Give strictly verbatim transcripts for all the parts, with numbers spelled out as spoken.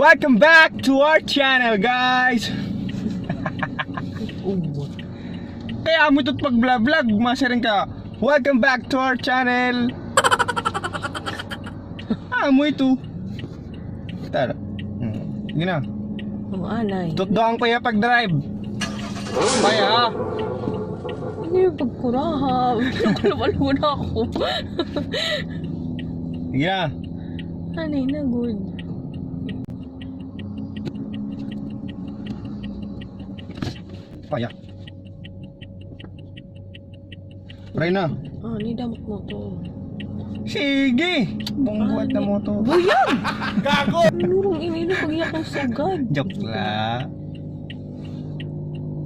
Welcome back to our channel, guys. Kay amo ito pag-vlog-vlog, masiring ka, "Welcome back to our channel." Amo ito. Tara. Hmm. Sige na. Ang anay. Tutdoan ko iya pag-drive. Maya, ha? Ano yung pagkuraha? Ano ko naman ako? Sige na. Anay na, good. Paya. Pray na. Ah, ni damot mo to. Sige! Bungguat na mo to. Buyag! Gago! Nurong inilo pag iyak ang sugad. Joke la.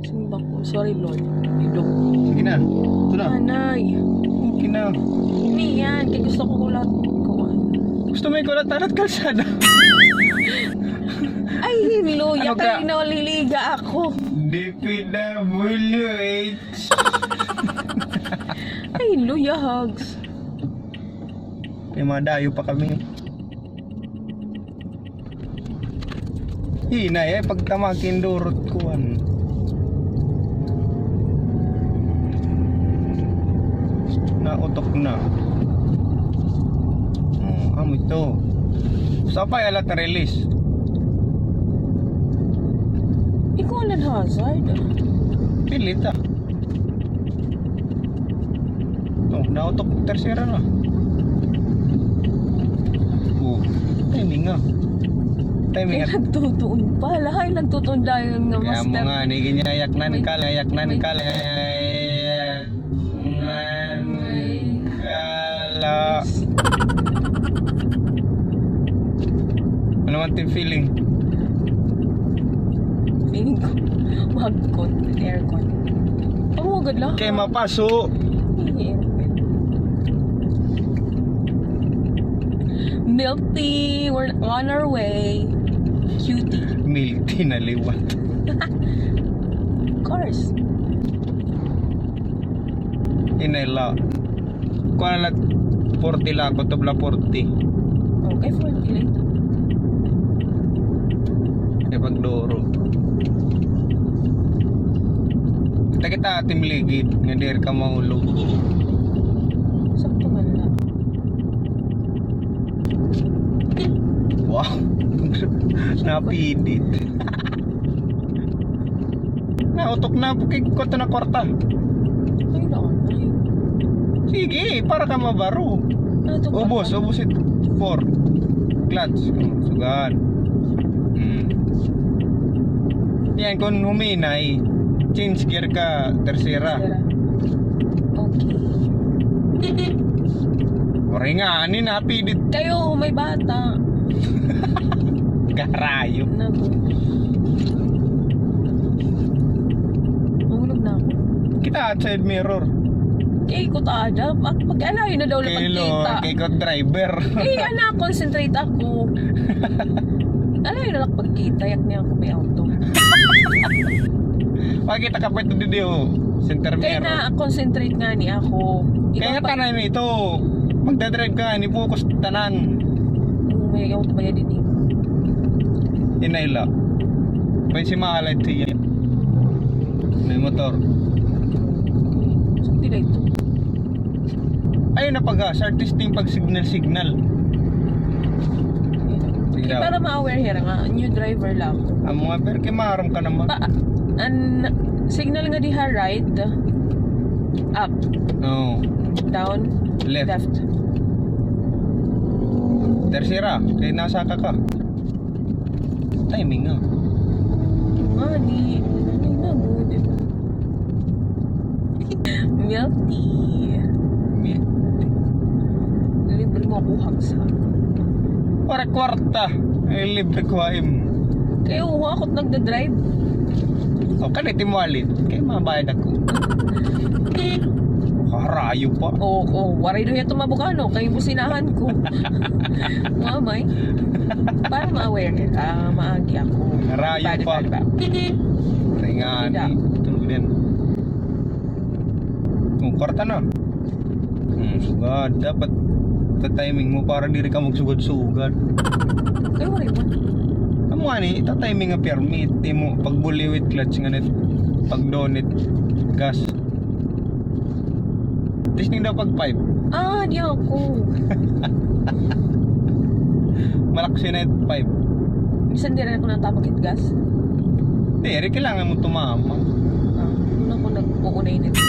Simbak ko. Sorry, Lord. Idong. Sige na. Ito na. Anay. Okay na. Hindi yan. Kaya gusto ko kulat. Kuwan. Gusto mo ikulat? Tarat kalsada. Ay, hello. Ano ka? Yakay na, liliga ako. D P W H. Ay, luya, hugs. May mga dayo pa kami. Hinay, eh, pagtama, kindurot kuan. Nautok na. Oh, amo ito. Sa pa, alat na release. Ikaw lang hazard. Pilit, ah. Oh, nautok, tersera na. Oh, timing nga. Timing nga. Nagtutuon pa. Lahay nagtutuon dayon nga, master. Kaya mo nga, ni ginyayak nan ka, layak nan ka, layak nan ka, la. Ano man it feeling? Feeling ko, mahagkot, aircon. Pangugad lang. Kay mapaso. Hindi, aircon. Milk tea, we're on our way. Cutie. Milk tea na liwat. Of course. Inay la. Kuan la, forty la ako, tubla forty. Okay, forty la ito. Kay pagduro. Kita-kita ati maligid, nga diri ka mahulog. Sakto man la. Wow. Napidit. Nautok na po kay kwarta na kwarta. Ay, naon, ay. Sige, para ka mabaro. Ubos, ubos it four. Clutch. Oh, sugad. Hmm. Yan, kung huminay, change gear ka, tersera. Tersera. Okay. Waray nga, ani, napidit. Kayo, may bata. Garayo. Naku. Mahulog na ako. Kita outside mirror. Kay ikot ada. Pag-alayo na daw la pagkita. Kay ikot driver. Kay ana, concentrate ako. Alayo na la pagkita. Yak niya ako may auto. Pakita ka pa ito didi, oh. Center mirror. Kay na-concentrate nga ni ako. Kay nga tanan ito. Magdadrive ka, ni focus tanan. Oo, may auto ba yan, eh? Inay la. Pwede si mahalay ito yan. May motor. Saan tila ito? Ayun na pag, ah, sa artisting pag signal-signal. Sige, para ma-aware hira nga, new driver la ako. Amo nga, pero kay maaram ka naman. Pa, an signal nga diha, right, up. No. Down. Left. Left. Tersera, kay nasaka ka. Timing nga. Ah, di, ano na, good. Milk tea. Milk tea. Libre mo ako, hagsa. Para kwarta. Eh, libre ko, im. Kay uha ako't nagdadrive. O, kanit im wallet. Kay mabayad ako. Harayo pa. Oo, oo. Waray daw yato mabukano. Kay businahan ko. Mamay. Para ma-aware, ah, maagi ako. Harayo pa. Bad, bad, bad. Tingani. Tulog din. Kung kwarta na. Hmm, sugad. Dapat ka-timing mo para diri ka magsugad-sugad. Kay waray man. Mo ani, tatay mi nga permit, imo pagbuliw it clutch ngan it pagdon it gas. Testing daw pag five. Ah, di ako. Malaksi na it five. Bisan diri ako natamak it gas. Diri, kailangan mo tumama. Ah, una ko nag-uunay nito.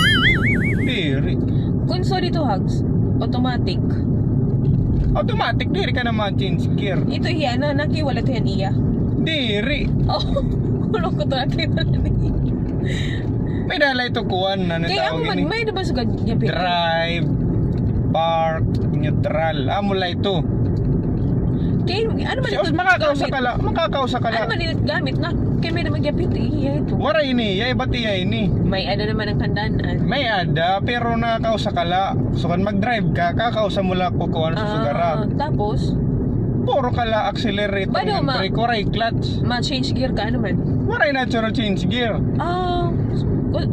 Diri. Kung so dito, Hags, automatic. Automatic, diri ka na ma-change gear. Ito hiya na, nakiwala ito hiya niya. Diri. Oh, kulo ko ito nakiwala niya. May dala ito kuan na. Kaya natawag ako man, ini. May naman sugad niya, pero drive, park, neutral. Amo la ito. Kay, ano man ito? Makakausa ka la, makakausa ka la. Ano man ito gamit na? Kay may naman gyapit, iya ito. Waray ini, iya, iba it iya ini. May ada naman an kandan-an. May ada, pero nakakausa ka la. So, kan mag-drive ka, kakausa mo la kukuan sa sugara. Ah, tapos? Puro ka la accelerate, brake, waray clutch. Ma-change gear ka, ano man? Waray na, churo change gear. Ah,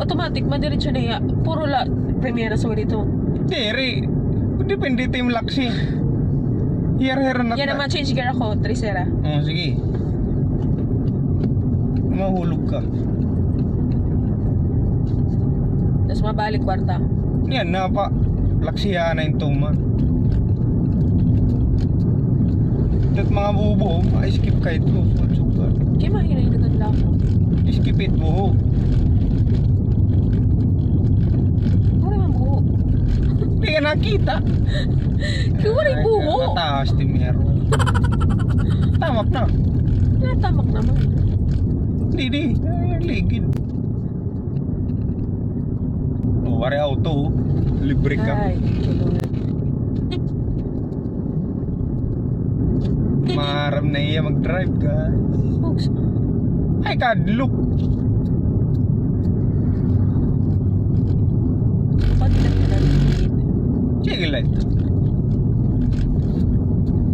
automatic, madiretso na iya. Puro la, primera, sorry to. Diri. Depende it im laksi. Hira-hira na. Yan ta. Naman, change gear ako, Trisera. Oh, sige. Mahulog ka. Tapos mabalik kwarta. Yan, napa. Laksihan na yung tuma. Tat mga bubo, ma-skip kayo ito. Suka. Kaya mahinay na ganda ako. Skip it, buho. Puro man buho. Di ka nakita. Kaya waray buho. Mataas, timero. Tamak na. Natamak naman. Di, di. Ay, ligid. Oh, waray auto, oh. Libre ka. Ay, Lord. Maaram na iya mag-drive, guys. Oops. Ay, kadlok. Pag nag-drive. Sige lang.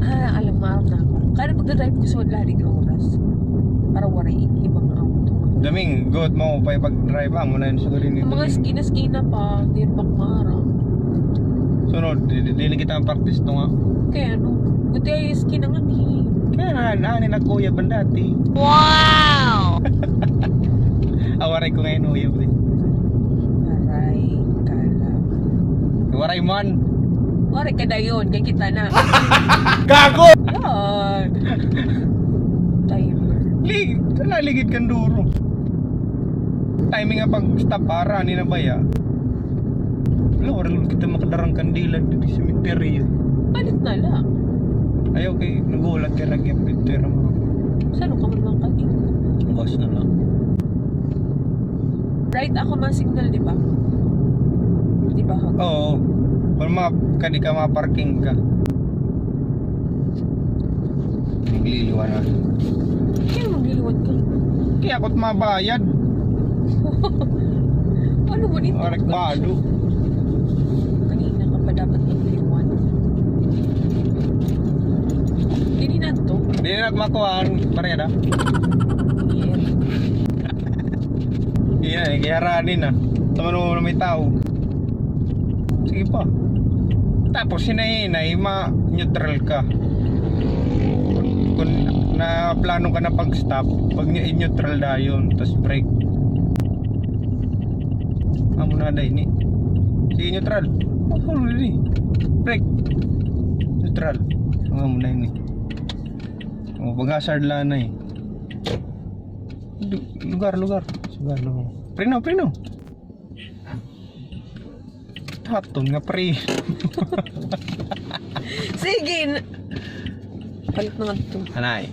Ah, alam mo, alam na ako. Kaya pag-drive ko sa wala rin oras. Para waray ibang auto. Daming, got mo pa pag-drive, amo na yun sa galing nito. Mga skina-skina pa, di pa maaram. Sunod, di, di, di na kita ang practice to nga. Kaya ano, buti ay skina nga ni. Kaya nga, nani na kuya banda ti. Wow! Awaray ko ngayon, uyab eh. Aray, kala. Waray man. Waray ka dayon, kay kita na. Gago! Yan. Timer. Lig-, naligid kan duro. Timing nga pag-stop, para, ani na baya. Wala, wala kita makadarang kandila dito sa sementeryo. Palit na lang. Ayaw kay nagulat kay nag-impinter mo. Saan ka man lang kanina? Bukas na lang. Right ako ma-signal, di ba? Di ba, Hag? Oo. Kung ma-, kadi ka ma-parking ka. Magliliwan na. Kaya magliliwan ka? Kaya ako't mabayad. Ano mo dito? Arak balo. Kanina ka pa dapat magliliwan. Dili na to. Dili na kumakuhaan, Maria, da? Yeah. Iya, eh, kaya rani na. Tama naman na may tao. Sige pa. Tapos, hinay-hinay, ma-neutral ka. Kung, kung na plano ka na pag-stop, pag ni-, neutral dayon, tas brake. Amo na da ini. Sige, neutral. Oh, ano ini? Brake. Neutral. Amo na ini. Oh, pag-hazard la na eh. Lu-, lugar, lugar. Lugar, lugar. Preno, preno. Haton nga pre. Sige. Palit na nga ito. Anay.